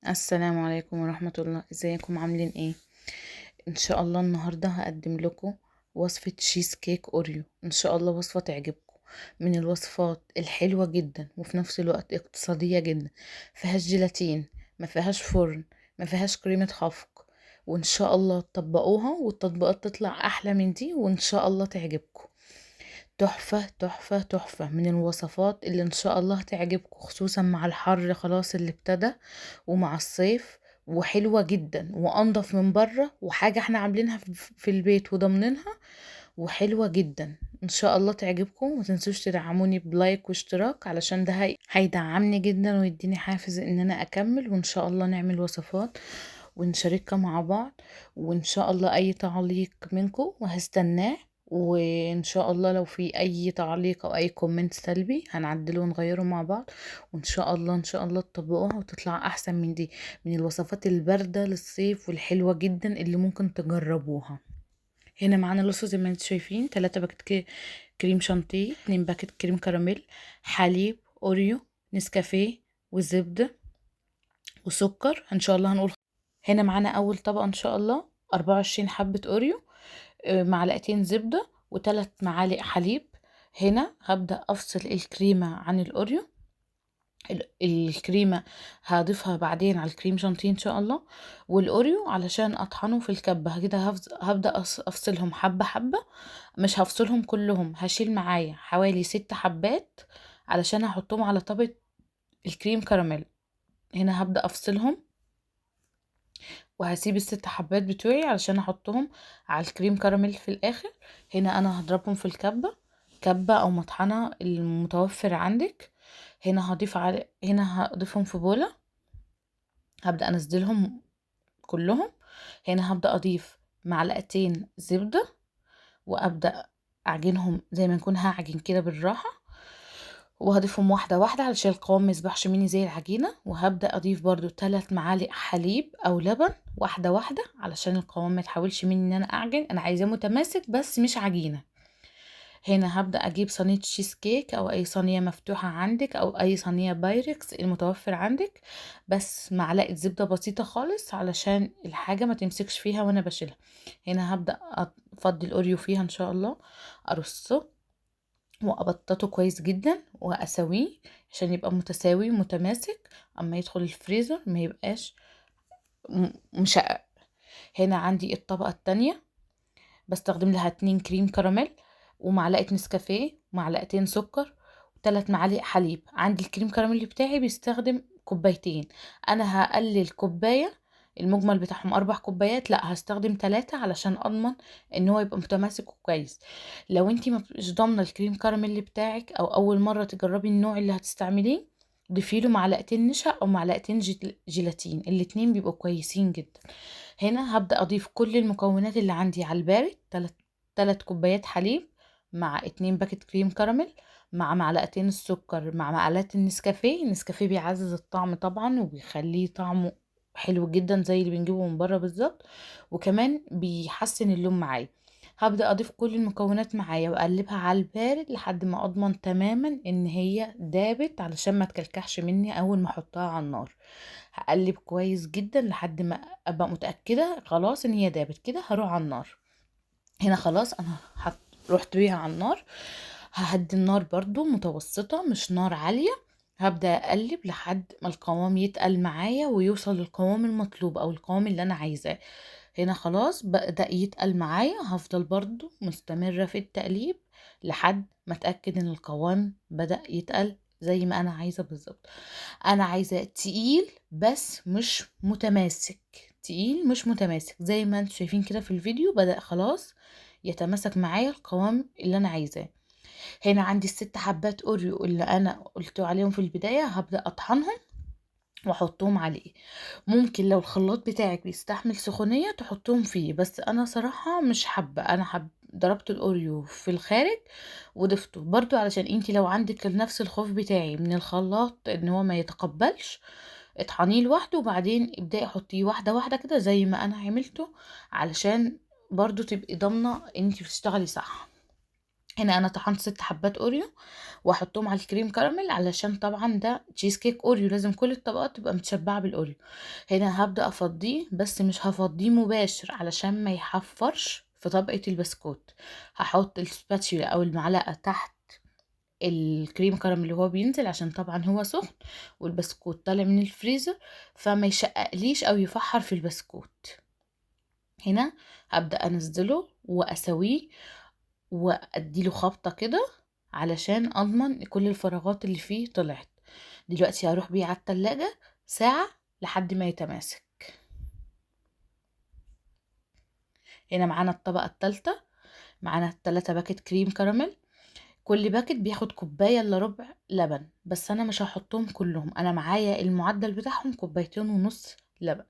السلام عليكم ورحمة الله. ازيكم عاملين ايه؟ ان شاء الله النهاردة هقدم لكم وصفة تشيز كيك اوريو. ان شاء الله وصفة تعجبكم، من الوصفات الحلوة جدا وفي نفس الوقت اقتصادية جدا. فيهاش جيلاتين، ما فيهاش فرن، ما فيهاش كريمة خفق، وان شاء الله تطبقوها والتطبيقات تطلع احلى من دي، وان شاء الله تعجبكم. تحفة تحفة تحفة، من الوصفات اللي ان شاء الله هتعجبكم، خصوصا مع الحر خلاص اللي ابتدى ومع الصيف، وحلوة جدا وانضف من بره، وحاجة احنا عاملينها في البيت وضامنينها، وحلوة جدا. ان شاء الله تعجبكم. وما تنسوش تدعموني ب like واشتراك، علشان ده هيدعمني جدا ويديني حافز ان انا اكمل، وان شاء الله نعمل وصفات ونشاركها مع بعض. وان شاء الله اي تعليق منكم وهستناه، وان شاء الله لو في اي تعليق او اي comment سلبي هنعدله ونغيره مع بعض، وان شاء الله ان شاء الله تطبقوها وتطلع احسن من دي، من الوصفات الباردة للصيف والحلوة جدا اللي ممكن تجربوها. هنا معانا الوصفة زي ما انتم شايفين، 3 باكت كريم شانتيه، 2 باكت كريم كراميل، حليب اوريو، نسكافيه، وزبدة وسكر. ان شاء الله هنقول هنا معانا اول طبقة ان شاء الله 24 حبة اوريو، معلقتين زبدة، وثلاث معالق حليب. هنا هبدأ افصل الكريمة عن الاوريو. الكريمة هضيفها بعدين على الكريم شانتيه ان شاء الله، والاوريو علشان اطحنه في الكبة كده. هبدأ افصلهم حبة حبة، مش هفصلهم كلهم، هشيل معايا حوالي 6 حبات علشان هحطهم على طبقة الكريم كراميل. هنا هبدأ افصلهم وهسيب ال6 حبات بتوعي علشان احطهم على الكريم كراميل في الاخر. هنا انا هضربهم في الكبة، كبة او مطحنة المتوفر عندك. هنا هضيفهم في بولة، هبدأ انزلهم كلهم. هنا هبدأ اضيف معلقتين زبدة وابدأ اعجنهم زي ما نكون هعجن كده بالراحة، وهضيفهم واحدة واحدة علشان القوام ما يسبحش مني زي العجينة. وهبدأ اضيف برضو 3 معالق حليب او لبن واحدة واحدة علشان القوام ما يتحولش مني ان انا اعجن، انا عايزاه متماسك بس مش عجينة. هنا هبدأ اجيب صينية تشيز كيك او اي صينية مفتوحة عندك او اي صينية بايركس المتوفر عندك، بس معلقة زبدة بسيطة خالص علشان الحاجة ما تمسكش فيها وانا بشيلها. هنا هبدأ افضي الاوريو فيها ان شاء الله، ارصه وابططه كويس جدا واسويه عشان يبقى متساوي ومتماسك، اما يدخل الفريزر ما يبقاش مشقق. هنا عندي الطبقة التانية بستخدم لها 2 كريم كراميل ومعلقة نسكافيه ومعلقتين سكر وثلاث معالق حليب. عندي الكريم كراميل بتاعي بيستخدم كوبايتين، انا هقلل كوباية، المجمل بتاعهم 4 كوبايات، لا هستخدم 3 علشان اضمن ان هو يبقى متماسك وكويس. لو انتي مش ضامنه الكريم كراميل بتاعك او اول مره تجربي النوع اللي هتستعمليه، ضيفي له معلقتين نشا او معلقتين جيلاتين، الاتنين بيبقوا كويسين جدا. هنا هبدا اضيف كل المكونات اللي عندي على البارد، 3 كوبايات حليب مع 2 باكت كريم كراميل مع معلقتين السكر مع معلقه النسكافيه. النسكافيه بيعزز الطعم طبعا وبيخليه طعمه حلو جدا زي اللي بنجيبه من بره بالظبط، وكمان بيحسن اللون معايا. هبدأ اضيف كل المكونات معايا واقلبها على البارد لحد ما اضمن تماما ان هي دابت علشان ما تكلكحش مني اول ما احطها على النار. هقلب كويس جدا لحد ما ابقى متأكدة خلاص ان هي دابت كده، هروح على النار. هنا خلاص انا رحت بيها على النار. ههدي النار برضو متوسطة مش نار عالية، هبدأ أقلب لحد ما القوام يتقل معايا ويوصل للقوام المطلوب أو القوام اللي أنا عايزاه. هنا خلاص بدأ يتقل معايا، هفضل برضو مستمرة في التقليب لحد ما أتأكد إن القوام بدأ يتقل زي ما أنا عايزة بالظبط. أنا عايزة تقيل بس مش متماسك، تقيل مش متماسك زي ما انتم شايفين كده في الفيديو، بدأ خلاص يتماسك معايا القوام اللي أنا عايزاه. هنا عندي 6 حبات اوريو اللي انا قلت عليهم في البداية، هبدأ اطحنهم واحطهم عليه. ممكن لو الخلاط بتاعك بيستحمل سخونية تحطهم فيه، بس انا صراحة مش حابة، انا ضربت الاوريو في الخارج وضفته برضو علشان انتي لو عندك نفس الخوف بتاعي من الخلاط ان هو ما يتقبلش، اطحنيه لوحده وبعدين ابدأي حطيه واحدة واحدة كده زي ما انا عملته، علشان برضو تبقي ضامنة انتي بتشتغلي صح. هنا انا طحنت 6 حبات اوريو واحطهم على الكريم كراميل، علشان طبعا ده تشيز كيك اوريو لازم كل الطبقات تبقى متشبعه بالاوريو. هنا هبدا افضيه، بس مش هفضيه مباشر علشان ما يحفرش في طبقه البسكوت. هحط ال spatula او المعلقة تحت الكريم كراميل اللي هو بينزل، عشان طبعا هو سخن والبسكوت طالع من الفريزر، فما يشققليش او يفحر في البسكوت. هنا هبدا انزله واسويه واديله خبطه كده علشان اضمن كل الفراغات اللي فيه طلعت. دلوقتي هروح بيه على التلاجة ساعة لحد ما يتماسك. هنا معانا الطبقة الثالثة، معانا 3 باكت كريم كراميل. كل باكت بياخد كوباية الا ربع لبن، بس انا مش هحطهم كلهم، انا معايا المعدل بتاعهم 2.5 كوباية لبن.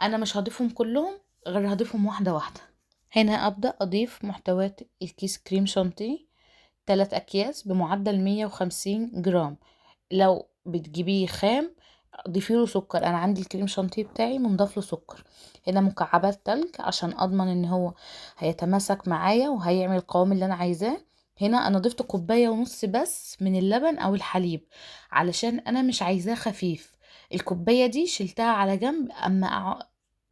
انا مش هضيفهم كلهم، غير هضيفهم واحدة واحدة. هنا ابدا اضيف محتويات الكيس كريم شانتيه، 3 اكياس بمعدل 150 جرام. لو بتجيبيه خام ضيفي له سكر، انا عندي الكريم شانتيه بتاعي منضاف له سكر. هنا مكعبات تلج عشان اضمن ان هو هيتماسك معايا وهيعمل القوام اللي انا عايزاه. هنا انا ضفت 1.5 كوباية بس من اللبن او الحليب علشان انا مش عايزاه خفيف. الكوباية دي شلتها على جنب، اما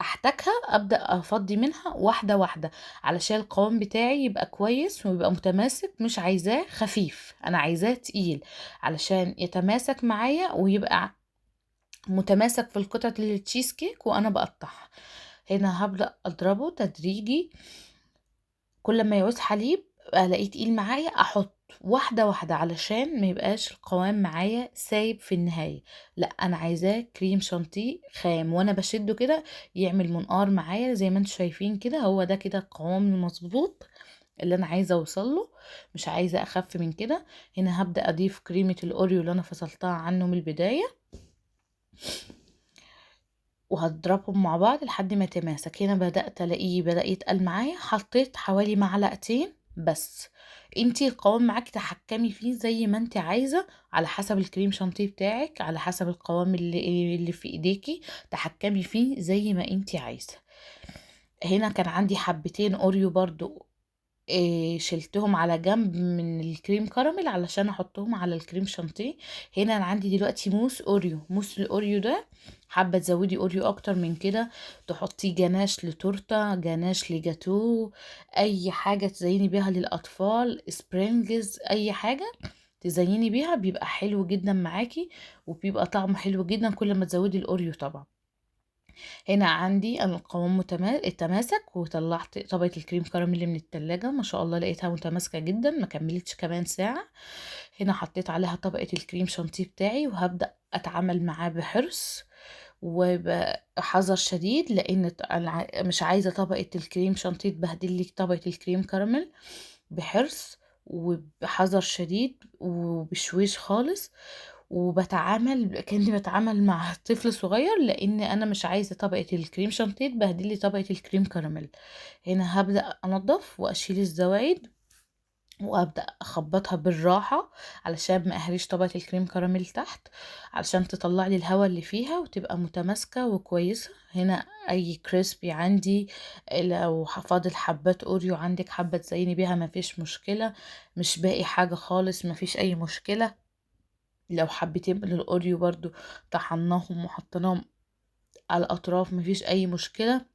احتاجها ابدا افضي منها واحدة واحدة علشان القوام بتاعي يبقى كويس ويبقى متماسك. مش عايزاه خفيف، انا عايزاه تقيل علشان يتماسك معايا ويبقى متماسك في القطعة التشيز كيك وانا بقطعها. هنا هبدا اضربه تدريجي، كل ما يعوز حليب الاقيه تقيل معايا احط واحدة واحدة علشان ما يبقاش القوام معايا سايب في النهاية. لا انا عايزاه كريم شانتيه خام، وانا بشده كده يعمل منقار معايا زي ما انتم شايفين كده. هو ده كده القوام المظبوط اللي انا عايزه اوصله، مش عايزه اخف من كده. هنا هبدا اضيف كريمة الاوريو اللي انا فصلتها عنه من البداية، وهضربهم مع بعض لحد ما يتماسك. هنا بدات الاقيه بدا يتقل معايا، حطيت حوالي معلقتين بس. انتي القوام معاكي تحكمي فيه زي ما انتي عايزه، على حسب الكريم شانتيه بتاعك، على حسب القوام اللي في ايديكي تحكمي فيه زي ما انتي عايزه. هنا كان عندي حبتين اوريو برضو شلتهم على جنب من الكريم كراميل علشان احطهم على الكريم شانتيه. هنا انا عندي دلوقتي موس اوريو، موس الاوريو ده حابة تزودي اوريو اكتر من كده، تحطيه جناش لتورته، جناش لجاتو، اي حاجة تزيني بيها للاطفال، sprinkles، اي حاجة تزيني بيها بيبقى حلو جدا معاكي وبيبقى طعمه حلو جدا كل ما تزودي الاوريو طبعا. هنا عندي القوام اتماسك، وطلعت طبقة الكريم كراميل من التلاجة ما شاء الله لقيتها متماسكة جدا، ما كملتش كمان ساعة. هنا حطيت عليها طبقة الكريم شانتيه بتاعي، وهبدأ اتعامل معاه بحرص وبحذر شديد، لان مش عايزة طبقة الكريم شانتيه تبهدل لي طبقة الكريم كراميل. بحرص وبحذر شديد وبشويش خالص، وبتعامل كأني بتعامل مع طفل صغير، لان انا مش عايزه طبقه الكريم شانتيه تبهدل لي طبقه الكريم كراميل. هنا هبدا انضف واشيل الزوايد، وابدا اخبطها بالراحة علشان ما اهريش طبقه الكريم كراميل تحت، علشان تطلع لي الهواء اللي فيها وتبقى متماسكة وكويسة. هنا اي crispy عندي، لو فاضل حبات اوريو عندك حبه تزيني بيها ما فيش مشكلة، مش باقي حاجة خالص، ما فيش اي مشكلة. لو حبتين من الاوريو برضو طحناهم وحطيناهم على الاطراف مفيش اي مشكلة.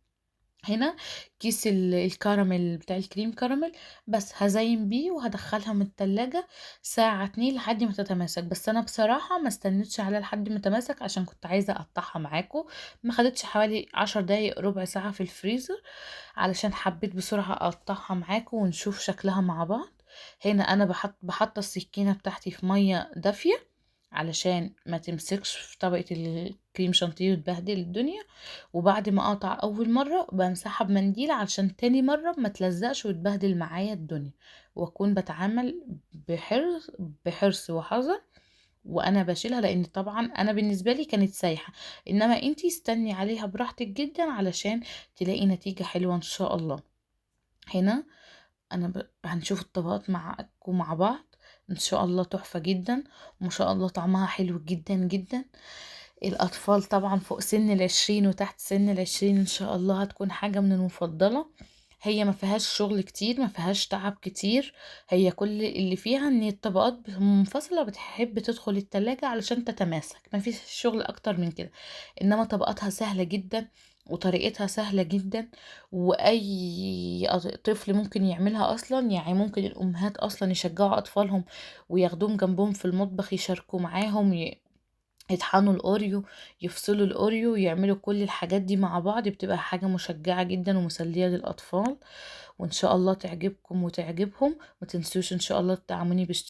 هنا كيس الكراميل بتاع الكريم كراميل بس هزين بيه وهدخلها من التلاجة ساعة 2 لحد ما تتماسك. بس انا بصراحة ما استنيتش عليها لحد ما تتماسك عشان كنت عايزة اقطعها معاكم، ما خدتش حوالي 10 دقايق ربع ساعة في الفريزر علشان حبيت بسرعة اقطعها معاكم ونشوف شكلها مع بعض. هنا انا بحط السكينة بتاعتي في مية دافية علشان ما تمسكش في طبقة الكريم شانتيه وتبهدل الدنيا، وبعد ما اقطع اول مرة بمسحها بمنديل علشان تاني مرة ما تلزقش وتبهدل معايا الدنيا، واكون بتعامل بحرص وحذر وانا بشيلها، لان طبعا انا بالنسبة لي كانت سايحة، انما انتي استني عليها براحتك جدا علشان تلاقي نتيجة حلوة ان شاء الله. هنا انا هنشوف الطبقات معاكم مع بعض ان شاء الله، تحفة جدا وما شاء الله طعمها حلو جدا جدا. الاطفال طبعا فوق سن 20 وتحت سن 20 ان شاء الله هتكون حاجة من المفضلة. هي ما فيهاش شغل كتير، ما فيهاش تعب كتير، هي كل اللي فيها ان الطبقات منفصلة، بتحب تدخل التلاجة علشان تتماسك، ما فيش شغل اكتر من كده. انما طبقاتها سهلة جدا وطريقتها سهلة جدا، واي طفل ممكن يعملها اصلا. يعني ممكن الامهات اصلا يشجعوا اطفالهم وياخدوهم جنبهم في المطبخ، يشاركوا معاهم، يطحنوا الاوريو، يفصلوا الاوريو، يعملوا كل الحاجات دي مع بعض. بتبقى حاجة مشجعة جدا ومسلية للاطفال، وان شاء الله تعجبكم وتعجبهم. ما تنسوش ان شاء الله تدعموني باشتراك.